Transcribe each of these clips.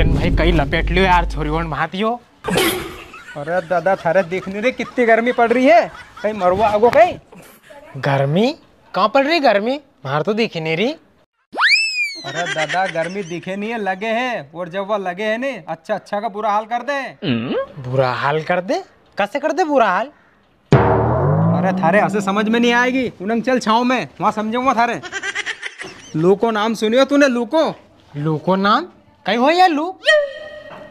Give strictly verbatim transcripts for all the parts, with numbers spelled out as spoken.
भाई, कई लपेट लियो यार, छोरी होण भांतियो। अरे दादा, थारे दिख नी री कितनी गर्मी पड़ री है, कई मरवा आगो कई। गर्मी? कां पड़ री गर्मी? म्हारे तो दिखी नी री। अरे दादा, गर्मी दिखे नी है, लगे है, और जब वा लगे है नी, अच्छा अच्छा का बुरा हाल कर दे। बुरा हाल कर दे? कसे कर दे बुरा हाल? अरे थारे असे समझ में नी आएगी, उनंग चल छांव में, वां समझाऊंगा थारे। लू को नाम सुनियो तूने, लू को? लू को नाम? कई हो या लू?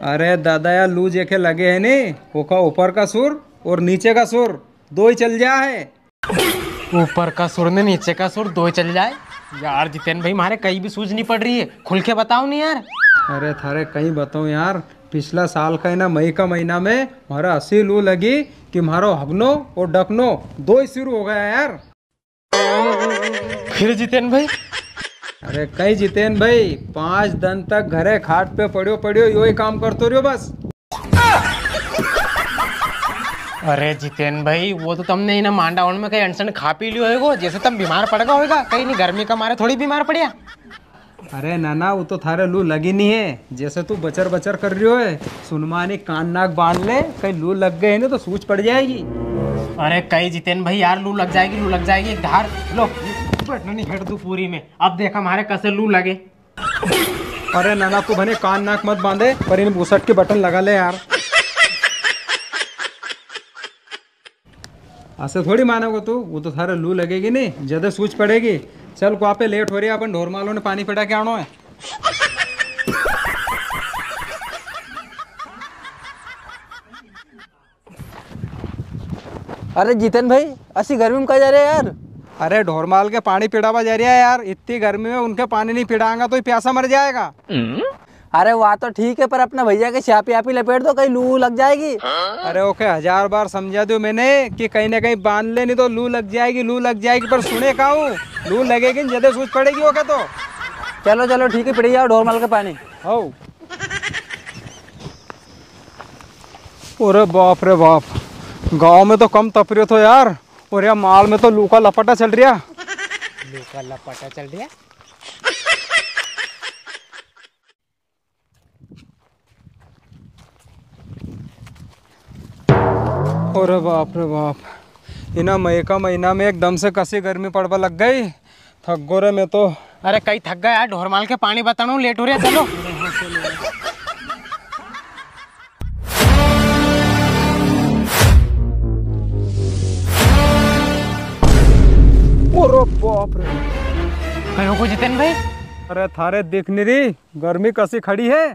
अरे दादा, या लू जेके लगे है नी, ओका ऊपर का सुर और नीचे का सुर दोई चल जा है। ऊपर का सुर ने नीचे का सुर दोई चल जाए? यार जितेन भाई, म्हारे कई भी सूझ नी पड़ री है, खुल के बताओ नी यार। अरे थारे कई बताऊं यार, पिछला साल का इना मई का महीना में म्हारे असी लू लगी कि म्हारो हगनो और डकनो दोई शुरू हो गया यार। फिर जितेन भाई? अरे कई जितेन भाई, पांच दन तक घरे खाट पे पड़्यो पड़्यो योई काम करतो रियो बस। अरे जितेन भाई, वो तो तमने इना मांडा होण में कई अनसन खा पी लियो होयगो, जेसे तम बीमार पड़ गया होयगा। कई नी, गर्मी का मारे थोड़ी बीमार पड़्या। अरे नाना, वो तो थारे लू लगी नी है, जेसे तू बचर बचर कर रियो है। सुन मानी, कान नाक बांध ले, कई लू लग गई है नी तो सूझ पड़ जाएगी। अरे कई जितेन भाई यार, लू लग जाएगी, लू लग जाएगी। एक धार लो, बटन नी हेड़ दूं पूरी में। अब देखा म्हारे कसे लू लगे। अरे नाना, तू भने कान नाक मत बांधे, पर इन बुसट के बटन लगा ले यार। असे थोड़ी मानेगो तू, वो तो थारे लू लगेगी नी, ज्यादा सूझ पड़ेगी। चल, कुआ पे लेट हो रिया, अपन ढोर माल होण ने पानी पिड़ा के आणो है। अरे जितेन भाई, असी गर्मी में कां जा रिया यार? अरे ढोर माल के पानी पिड़ावा जा रिया यार, इतनी गर्मी में उनके पानी नी पिड़ांगा तो ये प्यासा मर जाएगा। अरे वा तो ठीक है, पर अपना भैया के स्यापी आपी लपेट दो, कई लू लग जाएगी। अरे ओके हजार बार समझा दियो मैंने कि कई ना कई बांध ले, नी तो लू लग जाएगी, लू लग जाएगी, पर सुने कां वो? लू लगेगी नी, ज्यादा सूझ पड़ेगी ओके तो। चलो चलो ठीक है, पिड़ई आओ ढोर माल के पानी। हौ। अरे बाप रे बाप, गांव में तो कम तप रियो थो यार, और या माल में तो लू का लपटा चल रिया। लू का लपटा चल रिया? अरे बाप रे बाप, इना मई का महीना में एकदम से कसी गर्मी पड़वा लग गई। थक गो रे मैं तो। अरे कई थक गया यार, ढोर माल के पानी बताणो, लेट हो रिया, चलो। अरे बाप रे। कई हो गो जितेन भाई? अरे थारे दिख नी री, गर्मी कसी खड़ी है।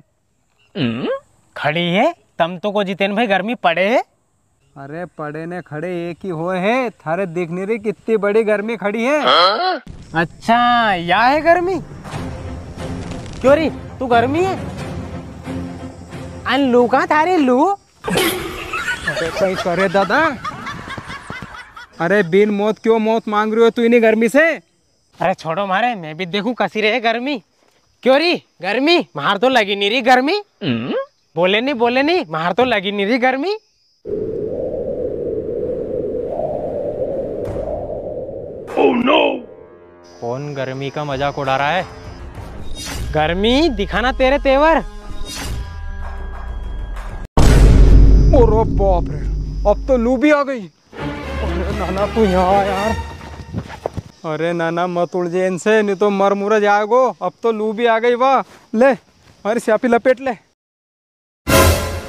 खड़ी है? तम तो को जितेन भाई गर्मी पड़े है। अरे पड़े ने खड़े एक ही होए है, थारे दिख नी री कितनी बड़ी गर्मी खड़ी है। अच्छा, या है गर्मी? क्यों री, तू गर्मी है? अन लू कां थारी लू? अरे कई करे दादा, अरे बिन मौत क्यों मौत मांग रियो तू इनी गर्मी से? अरे छोड़ो म्हारे, मैं भी देखूं कसी रे गर्मी। क्यों री गर्मी? म्हार तो लगी नी री गर्मी। बोले नी, बोले नी, म्हार तो लगी नी री गर्मी। कौन गर्मी का मजाक उड़ा रहा है? गर्मी, दिखाना तेरे तेवर। अरे बाप रे, अब तो लू भी आ गई। अरे नाना, तू यहाँ आ यार। अरे नाना, मत उलझे इनसे, नी तो मर मुर जाएगो। अब तो लू भी आ गई। वाह, ले, म्हारी स्यापी लपेट ले।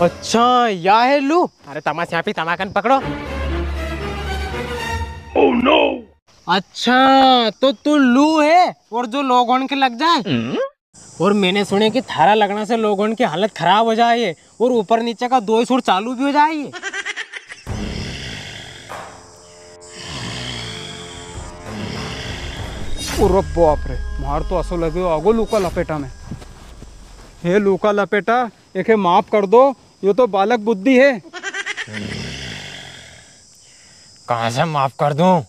अच्छा, या है लू? अरे तमा स्यापी, तमा कन पकड़ो। अच्छा, तो तू लू है और जो लोगों के लग जाए? और मैंने सुने कि थारा लगना से लोगों की हालत खराब हो जाए और ऊपर नीचे का दोई सुर चालू भी हो जाए। अरे बाप रे, म्हार तो असो लगे आगो लू का लपेटा में। हे लू का लपेटा, एके माफ कर दो, यो तो बालक बुद्धि है। कहाँ से माफ कर दूं?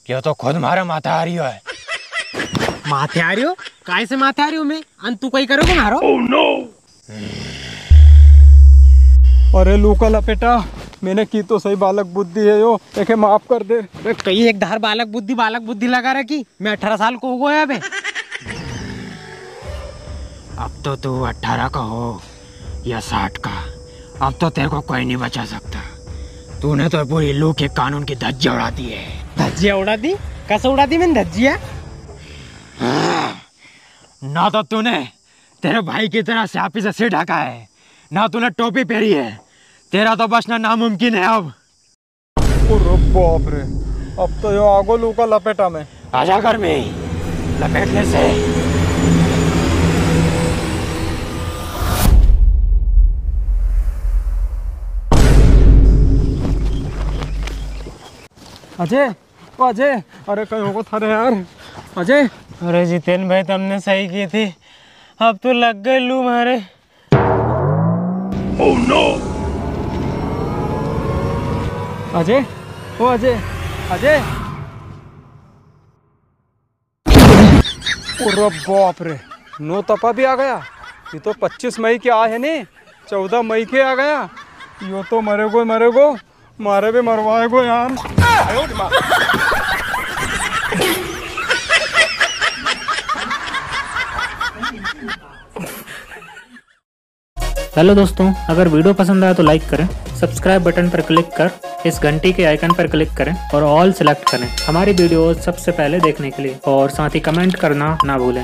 यो तो खुद म्हारे माथे आ रियो है। माथे आ रियो? काय से माथे आ रियो मैं? अन तू कई करेगो म्हारो? अरे लू का लपेटा, मैंने की तो सही, बालक बुद्धि है यो, एके माफ कर दे। अबे कई एक धार बालक बुद्धि, बालक बुद्धि लगा रखी। मैं अठारह साल को हो गया बे। अब तो तू अठारह का हो, या साठ का, अब तो तेरे को कोई नहीं बचा सकता। तूने तो पूरी लू के कानून की धज्जियां उड़ा दी है। धज्जियां उड़ा दी? कैसे उड़ा दी मैंने धज्जियां? ना तो तूने तेरे भाई की तरह स्यापी से सिर ढका है, ना तूने टोपी पहरी है। तेरा तो बचना नामुमकिन है अब। अरे बाप रे, अब तो यो आगो लू का लपेटा में। आजा घर में, लपेट ले से। अजय, ओ अजय, अरे कई होगो थारे यार, अजय। अरे जितेन भाई, तमने सही की थी, अब तो लग गई लू मारे। Oh no! अजय, ओ अजय, अजय। अरे बाप रे, नो तपा भी आ गया। ये तो पच्चीस मई के आ है नी, चौदह मई के आ गया। यो तो मरेगो, मरेगो, मारे भी मरवाएगो यार। हेलो दोस्तों, अगर वीडियो पसंद आया तो लाइक करें, सब्सक्राइब बटन पर क्लिक कर इस घंटी के आइकन पर क्लिक करें और ऑल सिलेक्ट करें हमारी वीडियोज़ सबसे पहले देखने के लिए, और साथ ही कमेंट करना ना भूलें।